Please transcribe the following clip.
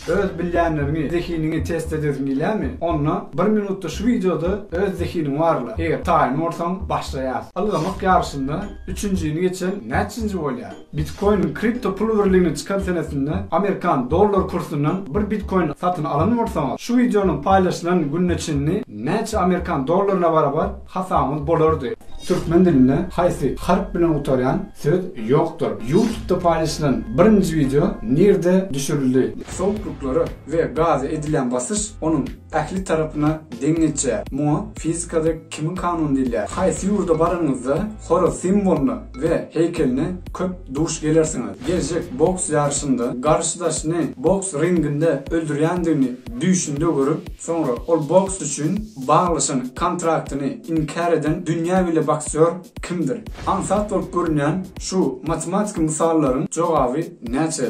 Öz bilýänleriňi, zehiniňi test edesiň gelýärmi? Onda bir minutda şu wideoda öz zehiniňi barla. Eger taýyn bolsaň, başlaýas. Ylgamak ýaryşynda üçünjini geçen näçinji bolýar? Bitkoiniň kripto pul birligine çykan senesinde amerikan dollar kursundan bir bitkoin satyn alan bolsaňyz, şu wideonyň paýlaşylan gününe çenli näçe amerikan dollaryna barabar hasabyňyz bolardy? Türkmen dilinde haýsy harp bilen gutarýan söz ýokdur? Ýutubda paýlaşylan birinji wideo nirde düşürildi? Sowuklyklara we gaza edilýän basyş onuň ähli tarapyna deň geçýär. Muňa fizikada kimiň kanuny diýilýär? Haýsy ýurda baranyňyzda horaz simwolyna we heýkeline köp duş gelersiňiz? Geljek boks ýaryşynda garşydaşyny boks ringinde öldürýändigini düýşünde görüp, soňra ol boks üçin baglaşan kontraktyny inkär eden dünýä belli boksýor kimdir? Aňsat bolup görünýän şu matematiki mysallaryň jogaby näçe?